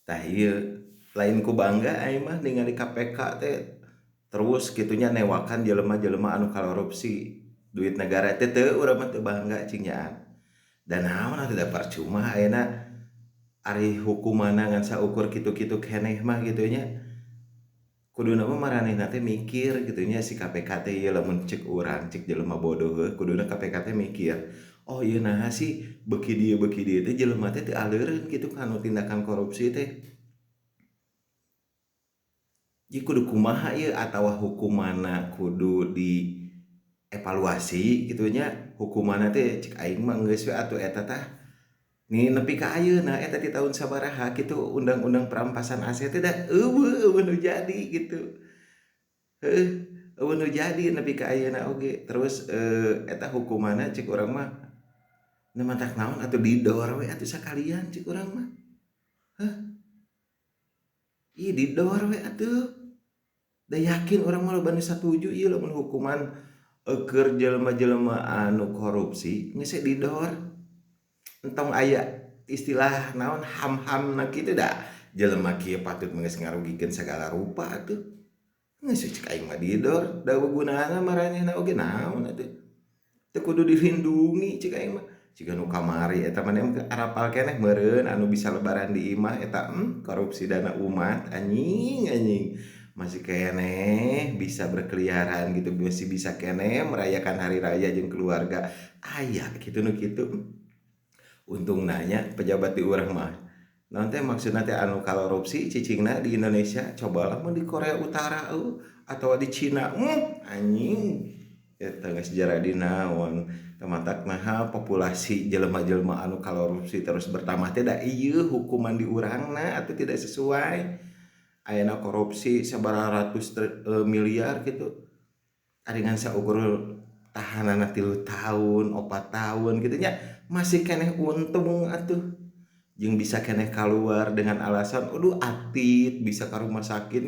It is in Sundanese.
Tah ieu lain ku bangga aing mah ningali KPK teh terus kitu nya newakan jelema-jelema anu korupsi duit negara teh, teu, urang mah teu bangga, cing nyaan. Da naon atuh, da percuma ayeuna ari hukumanna ngan saukur kitu-kitu keneh mah kitu nya. Kuduna mah maranehna teh mikir kitu nya si KPK teh. Ieu lamun cek urang, cek jelema bodoh heuh, kuduna KPK teh mikir, "Oh, ieu naha sih beuki dieu teh jelema teh teu aleureun kitu kanu tindakan korupsi teh. Ieu kudu kumaha ieu?" Atawa hukumanna kudu dievaluasi kitu nya hukumanna teh. Cek aing mah geus we atuh eta tah. Ni nepi ka ayeuna eta ti tahun sabaraha kitu undang-undang perampasan aset teh da euweuh euweuh nu jadi gitu. Heuh, euweuh nu jadi nepi ka ayeuna oge. Terus eta hukumanna cek urang mah nu matak naon atuh, didor we atuh sakalian cek urang mah. Heuh. Ih, didor we atuh. Da yakin urang mah loba nu satuju ieu lamun hukuman keur jelema-jelema anu korupsi geus we didor. Entong aya istilah naon ham-hamna kitu, da jelema kieu patut geus ngarugikeun sagala rupa atuh. Geus we cek aing mah didor, da gunaanna maranehna oge naon atuh. Teu kudu dilindungi cek aing mah. Jiga nu kamari eta mah arapal keneh meureun anu bisa lebaran di imah eta, korupsi dana umat, anjing anjing. Masih keneh bisa berkeliaran gitu, masih bisa keneh merayakan hari raya jeung keluarga. Aya kitu nu kitu. Untungna nya pejabat di urang mah naon teh maksudna teh anu korupsi cicingna di Indonesia. Cobalah mun di Korea Utara atau di Cina, anjing, eta geus jaradi naon. Matak naha populasi jelema-jelema anu korupsi terus bertambah teh, da ieu hukuman di urangna atuh tidak sesuai. Ayeuna korupsi sabaraha ratus miliar gitu, ari ngan saukur tahananna 3 tahun, 4 tahun gitu nya, masih keneh untung atuh, jeung bisa keneh kaluar dengan alasan, "Aduh, atit," bisa ka rumah sakit.